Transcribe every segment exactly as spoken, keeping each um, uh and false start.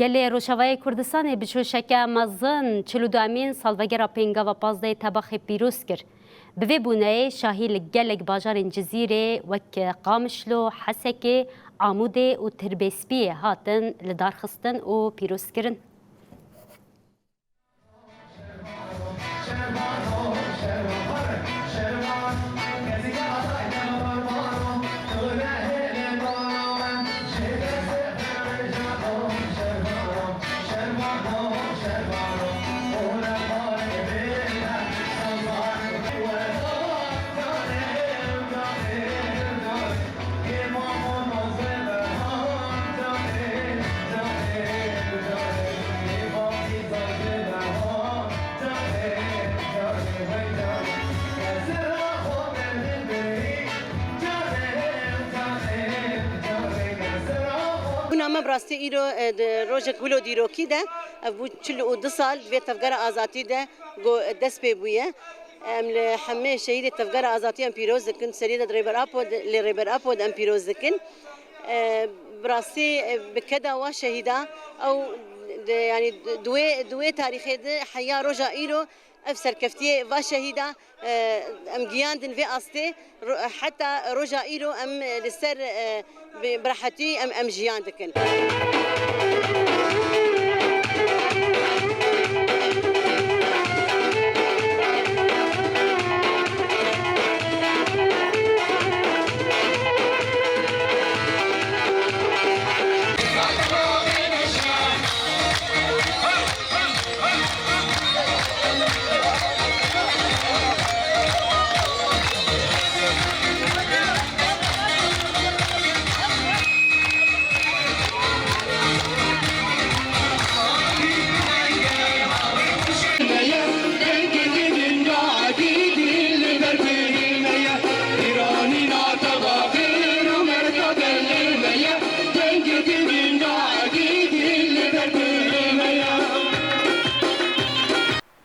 Gelê Rojavayê Kurdistanê bi coşeke mezin çil û duemîn salvegera pêngava pazdehê Tebaxê pîroz kir. Bi vê bûneyê şahî li gelek bajarên Cizîrê wek Qamişlo, Hesekê, Amûdê û Tirbêspiyê hatin lidarxistin û pîrozkirin. Bûna me bi rastî îro, e, di rojek wilo dîrokî de, ev bû çil û du sal di vê tevgera azatî de ku dest pê bûye. Em li hemê şehîdê tevgera azatî em pîroz dikin, serî de di Rêber Apo de, lê Rêber Apo de em pîroz dikin. E, bi rastî, e, bi keda wa şehîda ew de, yanî di wê, di wê tarîxê de heya roja îro ev serkeftiyê va şehîda, e, em giyandin vê astê, ro-, heta roja îro em li ser, e, bi, bi rehetî em, em jiyan dikin.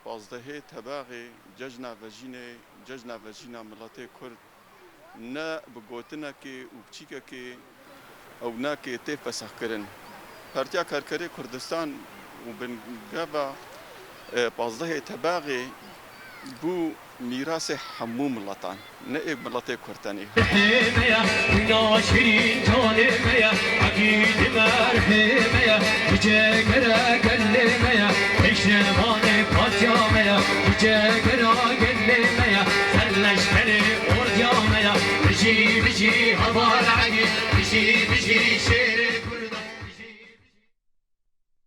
Pazdehê Tebaxê cejna vejînê, cejna vejîna miletê Kurd ne bi gotinekê û piçîkekê ew nake tê fesexkirin. Partiya Karkerê Kurdistan û bingava, e, pazdehê Tebaxê bû mîrasê hemû miletan, ne ê miletê Kurd tenê. Rihê me ye, wîna şirîn canê me ye, Egîdî me rihê me ye, bi cegera gelê me ye, pêşevanê partiya me ye, bi cegera gelê me ye, serleşkerê ordiya me ye, bijî, bijî heval